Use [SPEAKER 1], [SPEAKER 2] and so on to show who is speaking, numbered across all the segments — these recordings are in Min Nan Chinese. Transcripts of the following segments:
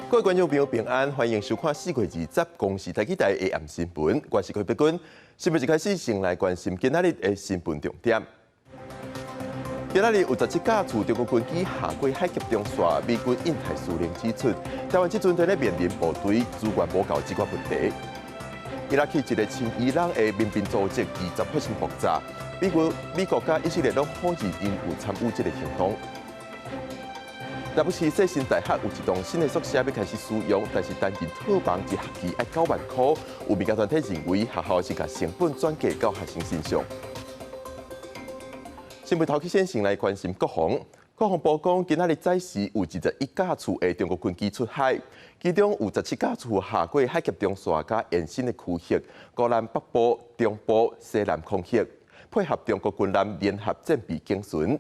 [SPEAKER 1] 各位觀眾朋友平安，歡迎收看4月20公視台語台的暗新聞，我是柯碧君。新聞一開始先來關心今仔日的新聞重點。今仔日有17架次中國軍機下過海峽中線，美軍印太司令指出，台灣這陣正咧面臨部隊資源無夠這個問題。伊拉克一個親伊朗的民兵組織20發生爆炸，美國佮以色列攏否認𪜶有參與這個行動。台北市世新大學有一棟新的宿舍欲開始使用，但是單人套房一學期愛9萬箍，有民間團體認為學校是共成本轉嫁到學生身上。新聞頭起先先來關心國防，國防部講今仔日早時有21架次的中國軍機出海，其中有17架次下過海峽中線佮延伸的區域，高南北部、中部、西南空域，配合中國軍艦聯合戰備警巡。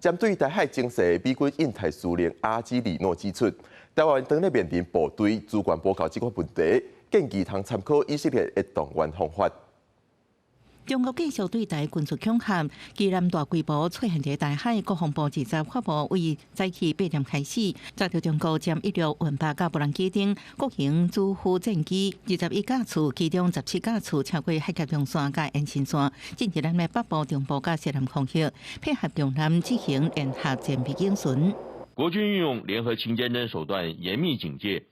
[SPEAKER 1] 針對台海情勢，美軍印太司令阿基里諾指出，台灣當咧面臨部隊資源無夠這個問題，建議通參考以色列的動員方法。
[SPEAKER 2] 中國繼續對台軍事恐嚇，機艦大規模出現佇台海。國防部20發布，為早起8點開始，載著中國殲一六運八佮無人機等國營主輔戰機21架次，其中17架次超過海峽中線佮延伸線，進入咱的北部、中部佮西南空域，配合中艦執行聯合戰備演巡。
[SPEAKER 3] 國軍運用聯合勤監偵手段嚴密警戒，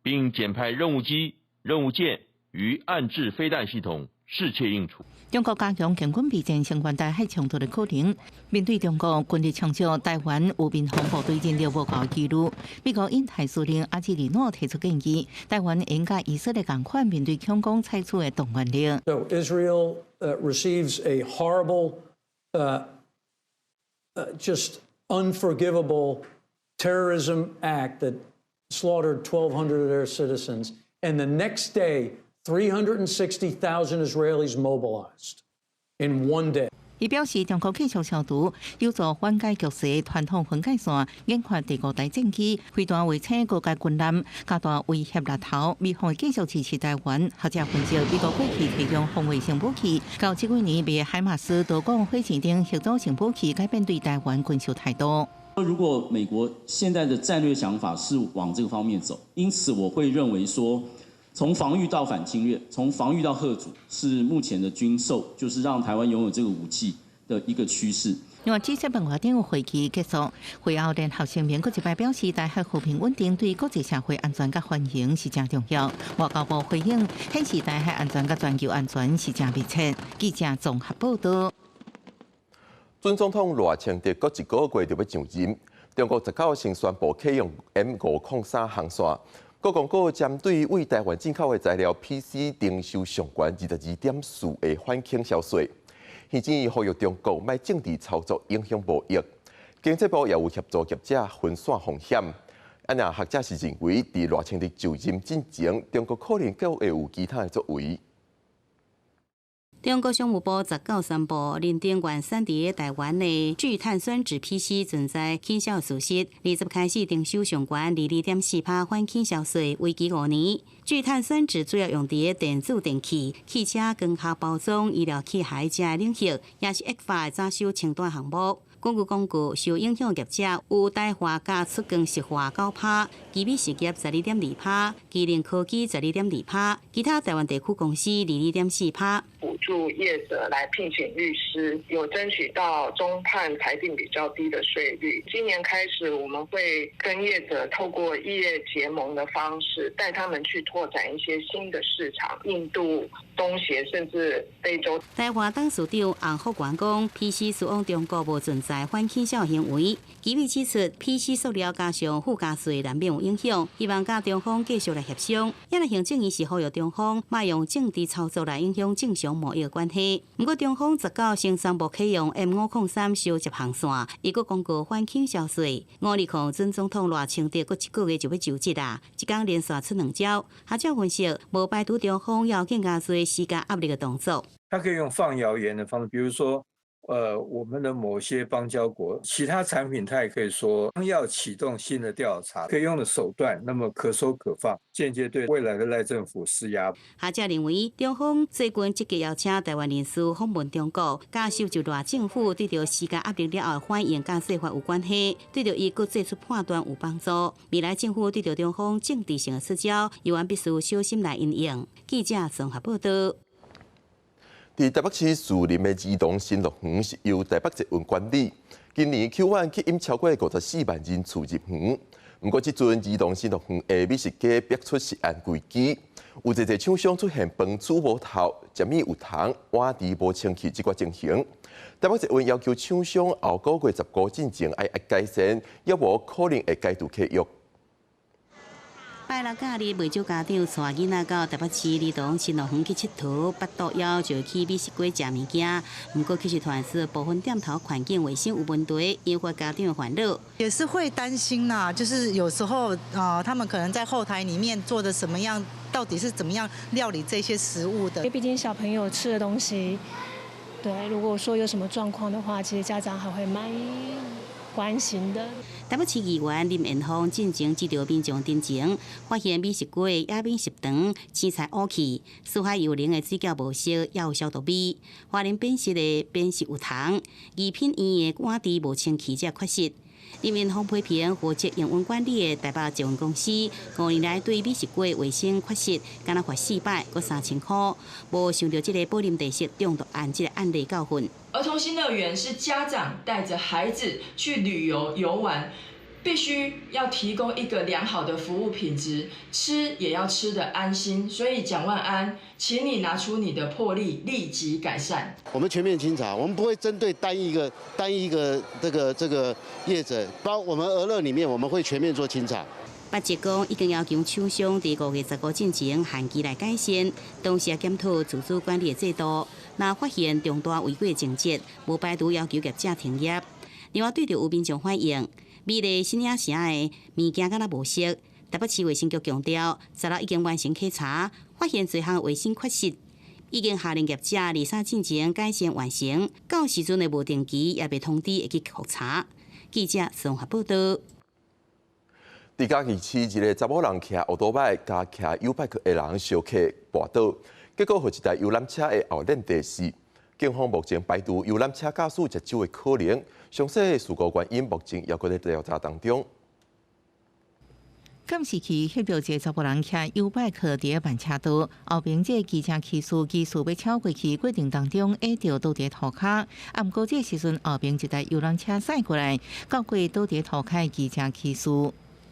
[SPEAKER 3] 並檢派任務機、任務艦與岸置飛彈系統適切應處。
[SPEAKER 2] 中國加強強軍備戰，升懸台海衝突的可能。面對中國軍力衝擊，台灣有民防部隊人力無夠疑慮。美國印太司令阿基里諾提出建議，台灣應佮以色列仝款面對恐攻採取的動員令。
[SPEAKER 4] So Israel receives a horrible, just unforgivable terrorism act that slaughtered 1,200 of their citizens, and the next day, 360,000 Israelis mobilized in one day.
[SPEAKER 2] 伊表示，中國繼續消除有助緩解局勢傳統分界線，研發第五代戰機、飛彈衛星高階軍艦，加大威脅力頭。美方會繼續支持台灣。學者分析，美國過去提供防衛性武器，到這幾年賣海馬斯導彈火箭等核導性武器，改變對台灣軍售態度。
[SPEAKER 5] 如果美國現在的戰略想法是往這個方面走，因此我會認為說，從防禦到反侵略，從防禦到嚇阻，是目前的軍售，就是讓台灣擁有這個武器的一個趨勢。
[SPEAKER 2] 另外，G7外長會議結束，會後聯合聲明閣一擺表示，台海和平穩定對國際社會安全佮繁榮是誠重要。外交部回應，顯示台海安全佮全球安全是誠密切。記者綜合報道。
[SPEAKER 1] 準總統賴清德閣一個月就欲上任，中國19先宣布啟用 M503航線。閣公告針對對台灣進口的材料 PC 徵收上懸22.4的反傾銷稅，現在呼籲中國莫政治操作影響貿易。經濟部也有協助業者分散風險。啊，若學者是認為，佇賴清德就任進前，中國可能閣會有其他的作為。
[SPEAKER 6] 中國商務部19宣布，認定原產佇台灣的聚碳酸酯 PC 存在傾銷事實，20開始徵收上懸22.4%反傾銷稅，為期5年。聚碳酸酯主要用佇電子電器、汽車、光學包裝、醫療器械這領域，也是液化的回收清單項目。根據公告，受影響業者有台華佮出光石化9%，奇美實業12.2%，麒麟科技12.2%，其他台灣地區公司22.4%。
[SPEAKER 7] 補助業者來聘請律師，有爭取到中判裁定比較低的稅率。今年開始，我們會跟業者透過異業結盟的方式，帶他們去拓展一些新的市場，印度、東協甚至非洲。
[SPEAKER 6] 台華董事長洪福元講，PC 輸往中國無存在反傾銷行為。奇美指出，PC 塑料加上附加稅難免有影響，希望佮中方繼續來協商。也若行政院是呼籲中方，莫用政治操作來影響正常貿易關係。毋過中方19先宣布啟用 M503收集航線，伊閣公告反傾銷稅。520準總統賴清德閣一個月就欲就職啦，一工連續出兩招。學者分析，無排除中方有更加濟施加壓力的動作。
[SPEAKER 8] 他可以用放謠言的方式，比如說，我們的某些邦交國，其他產品，他也可以說要啟動新的調查，可以用的手段，那麼可收可放，間接對未來的賴政府施壓。
[SPEAKER 6] 學者認為，中方最近積極邀請台灣人士訪問中國，佮受就賴政府對著施加壓力了後反應佮做法有關係，對著伊閣做出判斷有幫助。未來政府對著中方政治性的出招，猶原必須小心來因應。記者綜合報道。
[SPEAKER 1] 佇台北市士林的兒童新樂園是由台北捷運管理，今年 Q1 吸引超過54萬人次入園。毋過這陣兒童新樂園的美食街逼出食安危機，有濟濟廠商出現飯煮無透、食物有蟲、碗池無清氣這寡情形。台北捷運要求廠商後個月15進前愛改善，猶無可能會解除契約。
[SPEAKER 6] 拜六假日，袂少家長帶囡仔到台北市兒童新樂園去𨑨迌，腹肚枵就會去美食街食物件。毋過，其實傳出部分店頭環境衛生有問題，引發家長的煩惱。
[SPEAKER 9] 也是會擔心啦，就是有時候啊，他們可能在後台裡面做的什麼樣，到底是怎麼樣料理這些食物的？
[SPEAKER 10] 因為畢竟小朋友吃的東西，對，如果說有什麼狀況的話，其實家長還會蠻關心的。
[SPEAKER 6] 台北市議員林彦峰進前指著民眾陳情，發現美食街野美食場青菜烏去，四海遊輪的水餃無熟，也有消毒味，華人扁食的扁食有蟲，義品園的碗池無清氣這缺失。林彦峰批評負責營運管理的台北捷運公司，5年來對美食街衛生缺失，敢若罰四擺，閣3000箍，無想著這个寶林地色中毒案這个案例教訓。
[SPEAKER 11] 兒童新樂園是家長帶着孩子去旅遊遊玩，必須要提供一個良好的服務品質，吃也要吃得安心。所以蔣萬安，請你拿出你的魄力，立即改善。
[SPEAKER 12] 我們全面清查，我們不會針對單一個這個業者，包我們兒樂裡面，我們會全面做清查。
[SPEAKER 6] 北捷講已經要求廠商佇5月15進前限期來改善，同時也檢討自主管理的制度。若發現重大違規情節，無排除要求業者停業。另外，對著有民眾反映，美麗新影城的物件敢若無熟，台北市衛生局強調，16已經完成稽查，發現濟項衛生缺失，已經下令業者23進前改善完成，到時陣的無定期也袂通知會去復查。記者綜合報道。
[SPEAKER 1] 佇嘉義市一个查某人騎歐多擺佮騎YouBike 的人相磕跋倒，結果予一台遊覽車的後輪跌死。警方目前排除遊覽車駕駛食酒的可能，詳細事故原因目前猶閣咧調查當中。
[SPEAKER 2] 監視器翕著一个查某人騎 YouBike 佇咧慢車道，後邊這个機車騎士疑似欲超過去過程當中，挨著倒佇塗跤。啊，毋過這个時陣後邊一台遊覽車駛過來，到過倒佇塗跤的機車騎士。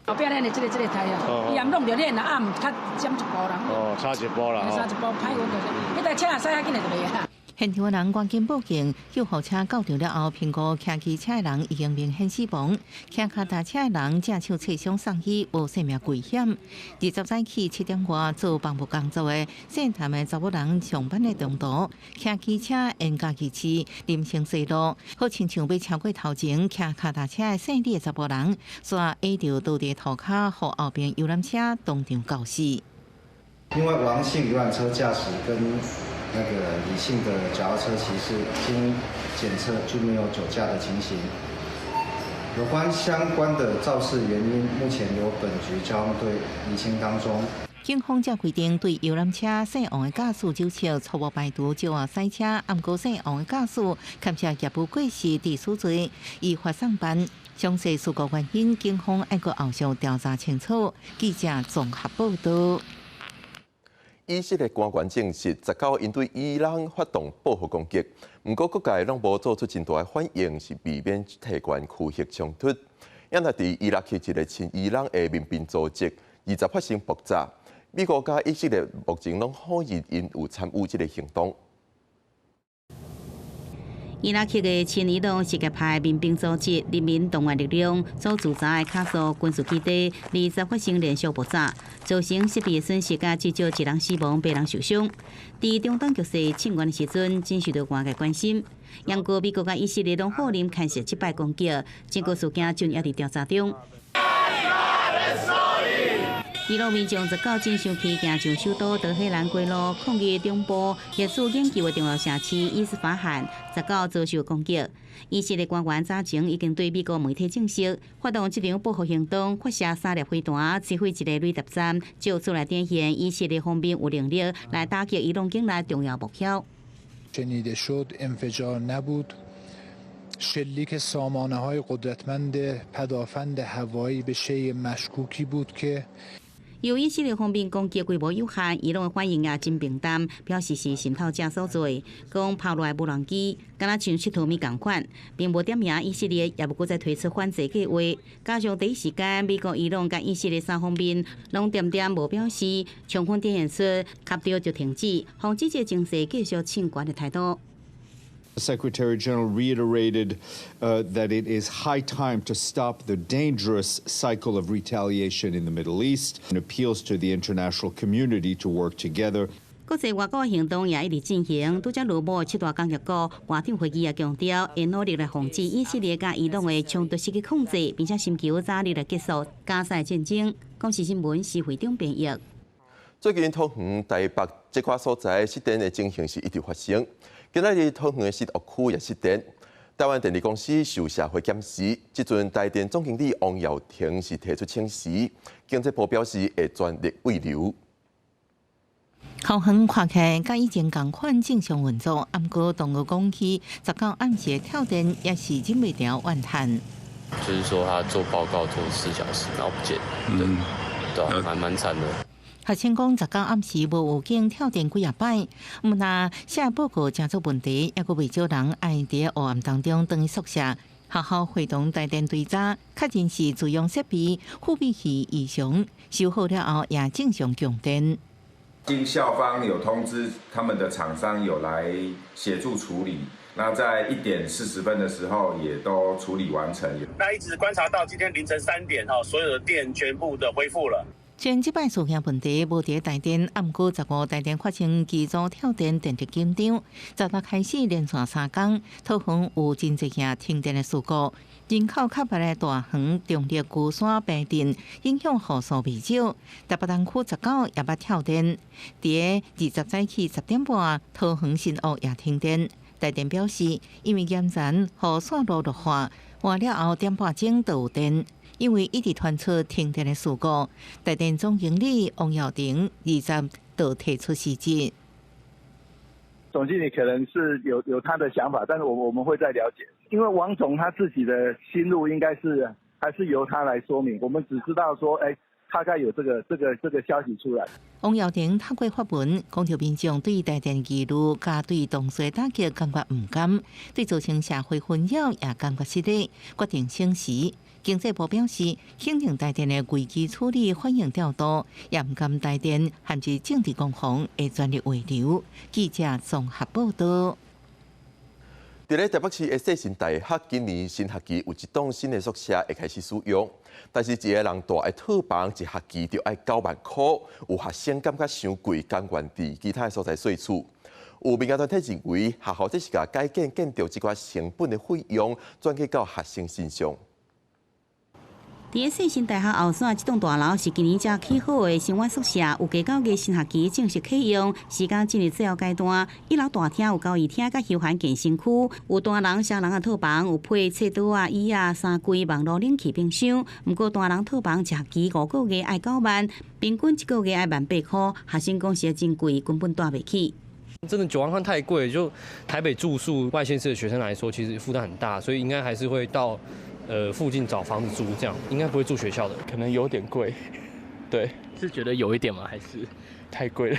[SPEAKER 13] 後壁咱的這个台啊，伊也弄著恁啊，毋較減一步啦。
[SPEAKER 14] 哦，差一步啦。
[SPEAKER 13] 差一步，歹運就是，彼台車若駛較緊的就袂啊。
[SPEAKER 2] 現場的人趕緊報警，救護車到場了後，評估騎機車的人已經明顯死亡，騎跤踏車的人正手切傷送醫，無生命危險。20早起7點外做房務工作的姓譚的查某人上班的中途，騎機車沿嘉義市林森西路，好親像欲超過頭前騎跤踏車的姓李的查某人，煞挨著倒佇塗跤，予後邊遊覽車當場絞死。
[SPEAKER 15] 因為王姓遊覽車駕駛跟那個李姓的腳踏車騎士經檢測均沒有酒駕的情形。有關相關的肇事原因，目前由本局交通隊釐清當中。
[SPEAKER 2] 警方才規定對遊覽車姓王的駕駛酒測初步排除酒後駛車，毋過姓王的駕駛牽涉業務過失致死罪，依法送辦。詳細事故原因，警方愛閣後續調查清楚。記者綜合報道。
[SPEAKER 1] 以色列官員證實，19𪜶對伊朗發動報復攻擊，毋過各界攏無做出真大的反應，是避免提懸區域衝突。因為佇伊拉克一个親伊朗的民兵組織，20發生爆炸，美國佮以色列目前攏否認𪜶有參與這个行動。
[SPEAKER 6] 伊拉克的親伊朗什葉派民兵組織人民動員力量所駐紮的卡蘇軍事基地，20發生連續爆炸，造成設備損失，佮至少一人死亡，八人受傷。佇中東局勢衝懸的時陣，真受到外界關心。毋過美國佮以色列攏否認牽涉這擺攻擊，整個事件正猶佇調查中。伊朗民眾十九真生氣，行上首都德黑蘭街路抗議中部核子研究的重要城市伊斯法罕十九遭受攻擊。以色列官員早前已經對美國媒體證實，發動這場報復行動，發射三粒飛彈，摧毀一个雷達站，藉此來展現以色列方面有能力來打擊伊朗境內重要目標。
[SPEAKER 14] شنیده شد انفجار نبود شلیک سامانه های قدرتمند پدافند هوایی به شیء مشکوکی بود که
[SPEAKER 6] 由以色列方面攻擊規模有限，伊朗的反應也真平淡，表示是滲透者所做，講拋落來無人機，敢若像𨑨迌物仝款，並無點名以色列，也無閣再推出反制計劃。加上第一時間，美國、伊朗佮以色列三方面攏恬恬無表示，充分展現出磕著就停止，防止這情勢繼續升懸的態度。
[SPEAKER 16] Secretary General reiterated that it is high time to stop the dangerous cycle of retaliation in the Middle East and appeals to the international community to work together.
[SPEAKER 6] 國際外交行動也一直進行。拄才落幕七大工業國外長會議也強調，會努力來防止以色列佮伊朗的衝突失去控制，並且尋求早日來結束加沙戰爭。公視新聞施會長編譯。
[SPEAKER 1] 最近桃園、台北這塊所在失電的情形是一直發生。今仔日桃園的新屋區也失電，台灣電力公司受社會檢視，這陣台電總經理王耀庭是提出請辭，經濟部表示會全力慰留。
[SPEAKER 2] 桃園看起來佮以前仝款正常運作，毋過東吳講起，十九暗時跳電也是忍袂牢怨嘆。
[SPEAKER 17] 就是說他做報告做4小時，然後不見，對，對啊，蠻慘的。
[SPEAKER 2] 學生講，十九暗時無預警跳電幾仔擺，毋但寫報告成做問題，猶閣袂少人愛佇黑暗當中轉去宿舍。學校會同台電追查，確認是自用設備覆庇器異常，修好了後也正常供電。
[SPEAKER 18] 經校方有通知他們的廠商有來協助處理，那在1點40分的時候也都處理完成。
[SPEAKER 19] 那一直觀察到今天凌晨3點，哈，所有的電全部的恢復了。
[SPEAKER 2] 雖然這擺事件問題無佇台電，毋過15台電發生機組跳電，電力緊張。十六開始連續3工，桃園有真濟件停電的事故，人口較密的大園、中壢、龜山、平鎮，影響戶數袂少。台北東區十九也捌跳電，佇20早起10點半，桃園新屋也停電。台電表示，因為岩層予線路劣化，換了後點半鐘就有電。因為一直傳出停電的事故，台電總經理王耀庭20就提出辭職。
[SPEAKER 20] 總經理可能是有他的想法，但是我們會再了解，因為王總他自己的心路應該是還是由他來說明，我們只知道說，哎，大概有這個消息出來。
[SPEAKER 2] 王耀庭透過發文講著民眾對台電疑慮，佮對同事打擊感覺毋甘，對造成社會紛擾也感覺失禮，決定請辭。經濟部表示，肯定台電的危機處理反應調度，也毋甘台電陷入政治攻防，會全力挽留。記者綜合報道。
[SPEAKER 1] 佇咧台北市的世新大學，今年新學期有一棟新的宿舍會開始使用，但是一個人蹛的套房一學期就愛9萬箍，有學生感覺傷貴，甘願佇其他的所在稅厝。有民間團體認為，學校這是共改建建築這寡成本的費用轉嫁到學生身上。
[SPEAKER 6] 佇世新大學後山這棟大樓是今年才起好的生活宿舍，預計九月新學期正式啟用，時間進入最後階段。一樓大廳有交誼廳佮休閒健身區，有單人、雙人的套房，有配書桌仔、椅仔、衫櫃、網路、冷氣、冰箱。毋過單人套房一學期5個月愛9萬，平均一個月愛1萬8箍，學生講實在真貴，根本蹛袂起。
[SPEAKER 21] 真的9萬塊太貴，就台北住宿外縣市的學生來說，其實負擔很大，所以應該還是會到附近找房子住，這樣應該不會住學校的，
[SPEAKER 22] 可能有點貴，對，
[SPEAKER 23] 是覺得有一點嗎？還是
[SPEAKER 22] 太貴了？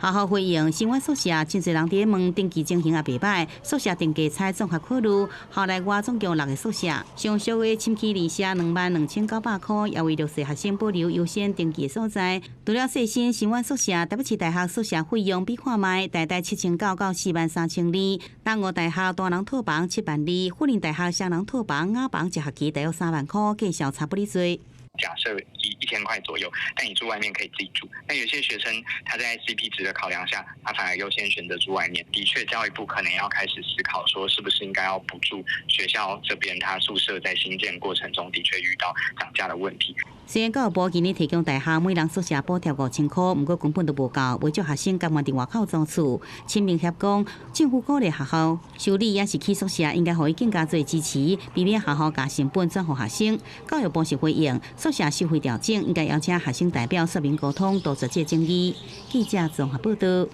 [SPEAKER 6] 學校回應生活宿舍，真濟人佇咧問登記情形也袂䆀，宿舍定價採綜合考慮，校內外總共六个宿舍，上俗的深區二舍22,900箍，也為弱勢學生保留優先登記的所在。除了世新生活宿舍，台北市大學宿舍費用比看覓，大概7,900到43,200。東吳大學單人套房7萬2，輔仁大學雙人套房雅房一學期大約3萬箍，價數差不離濟。
[SPEAKER 3] 假設1000塊左右，但你住外面可以自己住。那有些學生他在 CP 值的考量下，他反而優先選擇住外面。的確，教育部可能要開始思考，說是不是應該要補助學校這邊，他宿舍在興建過程中的確遇到漲價的問題。
[SPEAKER 6] 雖然教育部今年提供大學每人宿舍補貼5000塊，毋過根本都無夠，袂少學生甘願佇外口租厝。陳明協講，政府鼓勵學校修理抑是起宿舍，應該予伊更加濟支持，避免學校共成本轉予學生。教育部是回應宿舍收費調整，應該邀請學生代表說明溝通，杜絕這爭議。記者綜合報道。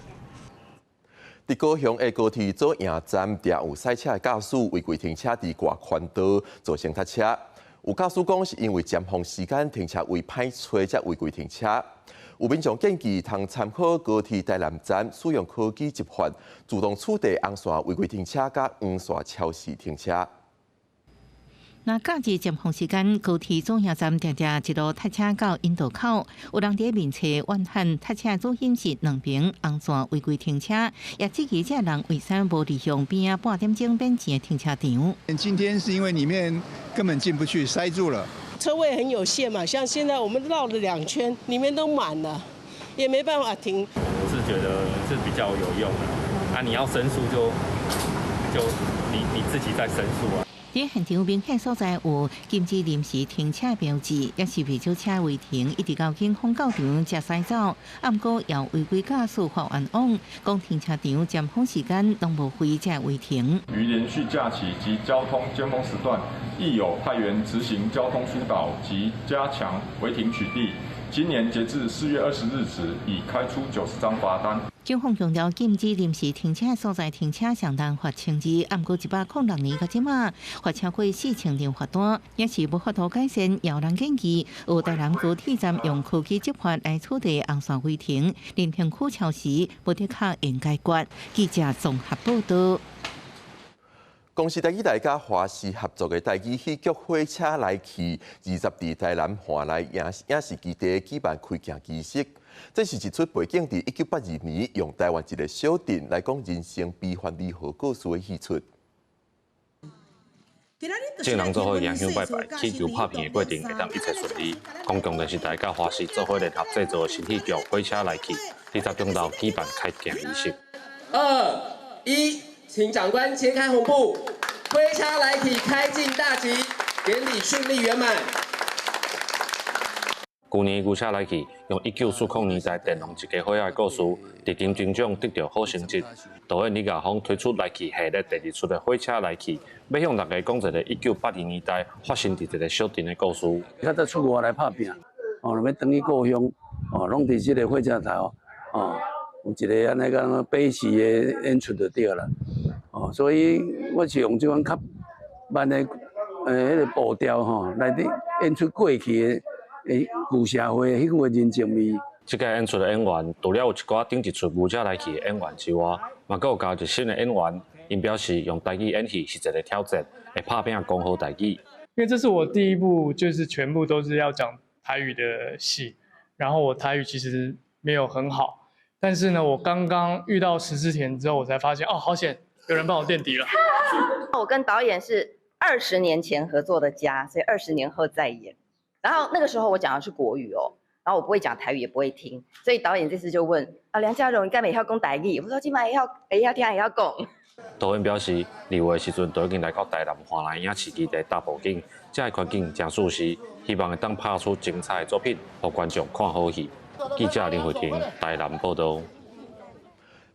[SPEAKER 1] 佇高雄的高鐵左營站，定有賽車的駕駛違規停車佇外環道造成塞車。有駕駛講是因為尖峰時間停車位歹揣，才違規停車。有民眾建議通參考高鐵台南站使用科技執法，自動取締紅線違規停車佮黃線超時停車。
[SPEAKER 2] 若假日尖峰時間，高鐵左營站定定一路塞車到引道口，有人佇面冊怨恨塞車主因是兩邊紅線違規停車，也質疑這人為啥無利用邊仔半點鐘免錢的停車場。
[SPEAKER 4] 今天是因為裡面根本進不去，塞住了。
[SPEAKER 5] 車位很有限嘛，像現在我們繞了兩圈，裡面都滿了，也沒辦法停。
[SPEAKER 24] 我是覺得是比較有用的，啊，你要申訴就你自己再申訴啊。
[SPEAKER 2] 佇現場明顯所在有禁止臨時停車標誌，抑是袂少車違停，一直到警方到場才駛走。啊，毋過有違規駕駛發冤枉，講停車場尖峰時間攏無費才違停。
[SPEAKER 25] 於連續假期及交通尖峰時段，亦有派員執行交通疏導及加強違停取締。今年截至4月20日止，已開出90張罰單。
[SPEAKER 2] 警方強調禁止臨時停車所在停車上當罰千二，毋過106年到這馬罰超過4000張罰單，也是無法度改善。有人建議，有台南高鐵站用科技執法來取締紅線違停，臨停區超時無得較應解決。記者綜合報道。
[SPEAKER 1] 公視台語台佮華視合作的台語戲劇《火車來去》，20佇台南華來影視基地舉辦開鏡儀式。這是一齣背景佇1982年，用台灣一個小鎮來講人生悲歡離合故事的戲出。
[SPEAKER 26] 眾人做伙迎香拜拜，祈求拍片的過程會當一切順利。公共電視台佮華視做伙聯合製作的新戲劇《火車來去》，20中晝舉辦開鏡儀式。
[SPEAKER 27] 二一，請長官揭開紅布，火車來去開鏡大吉，典禮順利圓滿。
[SPEAKER 26] 舊年牛車來去，用1940年代電龍一家伙仔的故事，佇金鐘獎得著好成績。導演李亞峰推出來去系列第二齣的火車來去，欲向大家講一个1982年代發生佇一個小鎮的故事。
[SPEAKER 28] 較早出外來拍拚，哦，欲轉去故鄉，哦，攏佇這个火車頭，哦，有一个按呢講悲喜的演出就對啦。哦，所以我是用這款較慢的，彼个步調吼，來佇演出過去的。舊社會彼個人情味。
[SPEAKER 26] 這屆演出的演員，除了有一寡頂一齣牛車來去的演員之外，嘛閣有加入新的演員。𪜶表示用台語演戲是一個挑戰，會拍拚講好台語。
[SPEAKER 29] 因為這是我第一部，就是全部都是要講台語的戲，然後我台語其實沒有很好，但是呢，我剛剛遇到石之田之後，我才發現，哦，好險，有人幫我墊底了。
[SPEAKER 30] 我跟導演是20年前合作的家，所以20年後再演。然後那個時候我講的是國語哦，然後我不會講台語，也不會聽，所以導演這次就問啊，梁家榮，你敢會曉講台語？我說這擺會曉，會曉聽，會曉講。
[SPEAKER 26] 導演表示，二月的時陣就已經來到台南華南影視基地搭布景，這个環境誠舒適，希望會當拍出精彩的作品，予觀眾看好戲。記者林慧婷台南報道。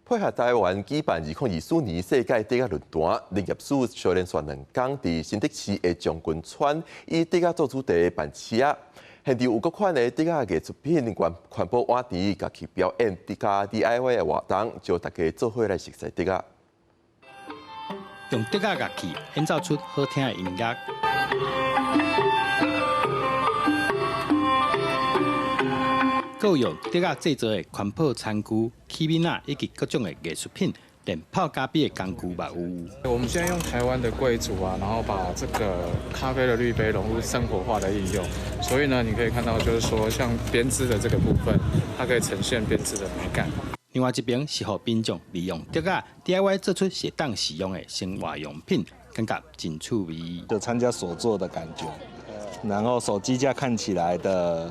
[SPEAKER 1] 配合台灣舉辦2024年世界竹仔論壇，林業署小連續2工佇新竹市的將軍村，以竹仔做主題辦市仔，現場有各款的竹仔藝術品、環環保碗池、樂器表演、佮 DIY 的活動，招大家做伙來熟似竹仔。
[SPEAKER 31] 用竹仔樂器演奏出好聽的音樂。閣有用竹仔製作的環保餐具、器皿仔以及各種的藝術品，連泡咖啡的工具嘛有。
[SPEAKER 32] 我們現在用台灣的貴族啊，然後把這個咖啡的濾杯融入生活化的應用，所以呢，你可以看到就是說，像編織的這個部分，它可以呈現編織的美感。
[SPEAKER 31] 另外一邊是予民眾利用竹仔 DIY 做出適當使用的生活用品，感覺真趣味。
[SPEAKER 33] 就參加手作的感覺。
[SPEAKER 7] 然後手機架看起來的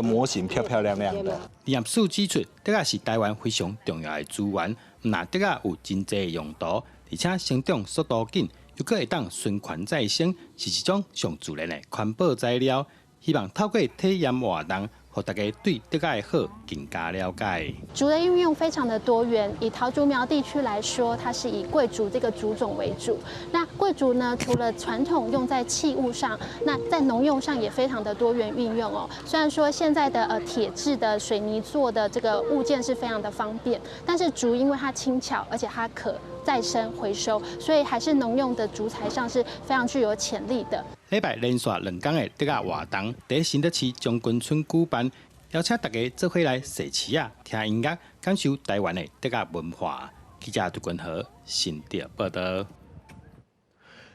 [SPEAKER 7] 模型漂漂亮亮的。
[SPEAKER 31] 林業署指出，竹仔是台灣非常重要的資源，毋但竹仔有真濟用途，而且成長速度緊，又閣會當循環再生，是一種上自然的環保材料。希望透過體驗活動，予大家對竹仔的好更加了解。
[SPEAKER 8] 竹的運用非常的多元，以桃竹苗地區來說，它是以桂竹這個竹種為主。那桂竹呢，除了傳統用在器物上，那在農用上也非常的多元運用哦。雖然說現在的鐵製的水泥做的這個物件是非常的方便，但是竹因為它輕巧，而且它可再生回收，所以還是農用的竹材上是非常具有潛力的。
[SPEAKER 31] 禮拜連續兩天的竹仔活動，佇新竹市將軍村舉辦，邀請大家做伙來踅市仔、聽音樂，感受台灣的竹仔文化。記者杜君和新竹報道。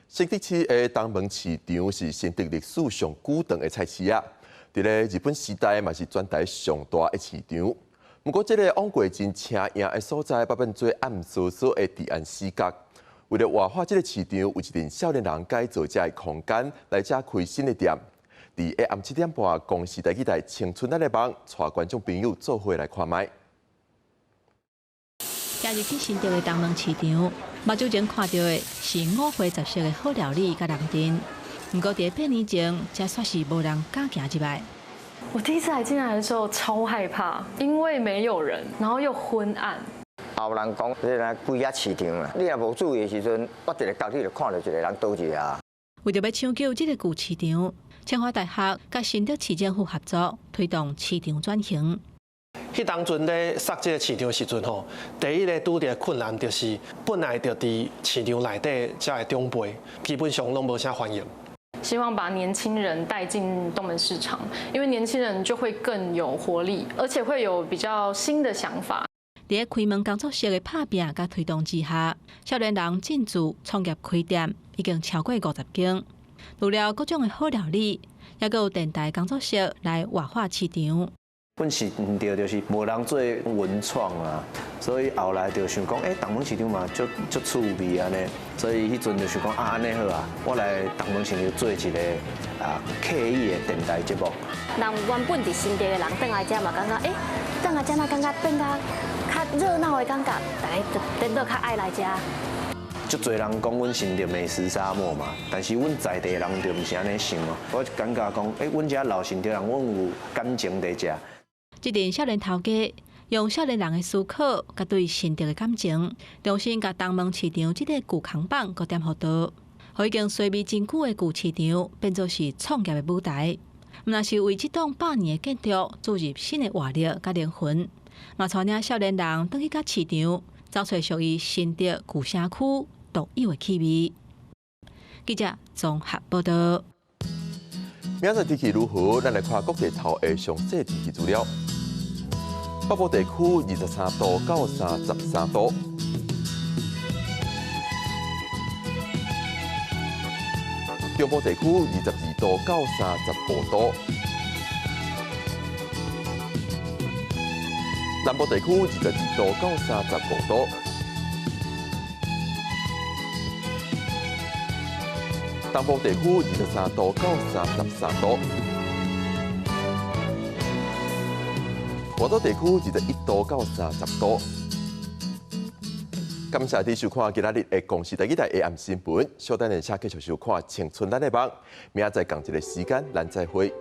[SPEAKER 1] 新竹市的東門市場是新竹歷史上古長的菜市仔，佇咧日本時代嘛是全台上大的市場。毋過，這个往過真車影的所在，捌變做暗嗖嗖的治安死角。為了活化這个市場，有一陣少年人改造這个空間，來遮開新的店。佇下暗7點半，公視台語台青春咱的夢，帶觀眾朋友做伙來看覓。
[SPEAKER 2] 行入去新竹的東門市場，目睭前看著的是五花十色的好料理佮人陣。毋過，佇8年前，遮煞是無人敢行入來。
[SPEAKER 9] 我第一次來進來的時候超害怕，因為沒有人，然後又昏暗。
[SPEAKER 10] 有人講，這個鬼仔市場啦，你若無注意的時陣，我一个角你就看到一個人倒一下。
[SPEAKER 2] 為著欲搶救這个舊市場，清華大學佮新竹市政府合作，推動市場轉型。
[SPEAKER 11] 彼當陣咧設這个市場的時陣吼，第一个拄著困難就是本來就佇市場內底遮的長輩，基本上攏無啥歡迎。
[SPEAKER 9] 希望把年輕人帶進東門市場，因為年輕人就會更有活力，而且會有比較新的想法。
[SPEAKER 2] 佇開門工作室的拍拚佮推動之下，少年人進駐創業開店已經超過50間，除了各種的好料理，猶閣有電台工作室來活化市場。
[SPEAKER 12] 本是毋對，就是無人做文創啊，所以後來就想講，東門市場嘛足足趣味按呢，所以彼陣就想講啊，按呢好啊，我來東門市場做一個客語的電台節目。
[SPEAKER 13] 人原本佇新竹的人轉來遮嘛，感覺轉來遮嘛感覺變較較熱鬧的感覺，大家就顛倒較愛來遮。
[SPEAKER 12] 足濟人講阮新竹美食沙漠嘛，但是阮在地人就毋是按呢想哦。我感覺講，阮遮老新竹人，阮有感情佇遮。
[SPEAKER 2] 這陣少年頭家用少年人的思考，佮對新竹的感情，重新共東門市場這个舊空房閣點予桌，予已經衰微真久的舊市場變做是創業的舞台。毋但是為這棟百年的建築注入新的活力佮靈魂，嘛帶領少年人轉去佮市場，找出屬於新竹舊城區獨有的氣味。記者綜合報道。
[SPEAKER 1] 明仔載天氣如何？咱來看各地頭的詳細天氣資料。北部地區23度到33度，中部地區22度到35度，南部地區22度到35度，東部地區23度到33度。外島地區21度到30度。感謝你收看今仔日的公視台語台下暗新聞，小等下請繼續收看《青春咱的夢》，明仔載仝一个時間，咱再會。